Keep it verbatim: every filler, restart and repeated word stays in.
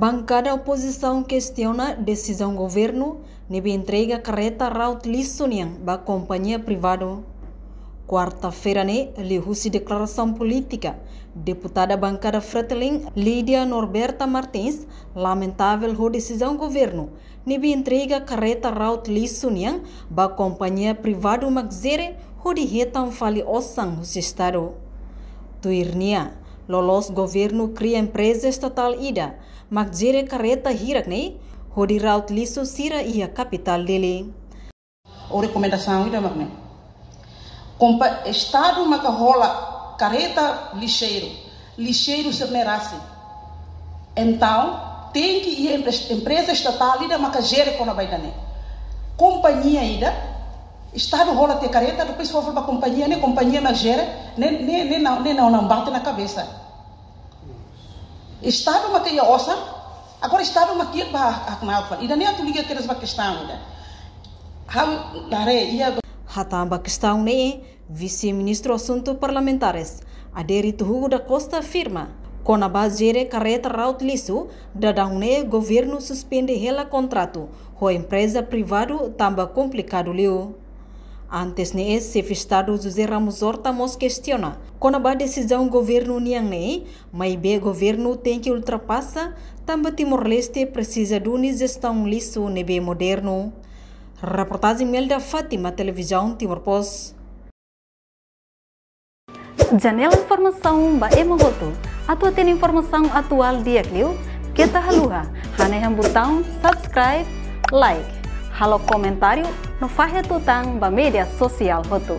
Bankada opozisaun kestiona desizaun governu ne'ebé entrega karreta raut lixu nian ba kompañia privadu. Kuarta-feira ne'e, liuhusi deklarasaun polítika, deputada bankada Fretilin, Lídia Norberta Martins, lamentavel ho desizaun governu ne'ebé entrega karreta raut lixu nian ba kompañia privadu mak jere hodi hetan fali osan husi Estadu. Tuir nia, loloos governu kria empreza estatál ida mak jere karreta hirak ne'e hodi raut lixu sira iha kapitál Dili. Ou rekomendasaun ida mak ne'e. Kompa-, Estadu maka hola karreta lixeiru, lixeiru sira-ne'e rasik. Entaun, tenke iha empre-, empreza estatál ida maka jere kona-ba ida-ne'e. Kompañia ida, Estadu hola tiha karreta, depois fó fali ba kompañia ne'e, kompañia mak jere, ne'e, ne'e, ne'e, ne'e, ne'e, ne'e, ne'e, ne'e bate ona kabesa. Estadu maka iha osan, agora Estadu maka iha ba haknauk fali. Ida-ne'e atu liga kedas ba kestaun ida. Ha'u haree iha. Hatán ba kestaun ne'e, Vise-Ministru Asuntu Parlamentares, Adérito Hugo da Costa afirma, kona-ba jere karreta raut lixu, daudaun ne'e governu suspende hela kontratu ho empreza privadu tanba komplikadu liu. Antes ne'e, Xefe Estadu José Ramos Horta mós kestiona kona-ba desizaun governu nian ne'e, maibé governu tenke ultrapasa tanba Timor-Leste presiza duni jestaun lixu ne'ebé modernu. Reportajen Melda Fátima, Televizaun Timor Post. Janela informasaun ba ema hotu. Atu hatene informasaun atuál di'ak liu, keta haluha hanehan butaun subscribe, like, halo komentáriu no fahe tutan ba média sosiál hotu.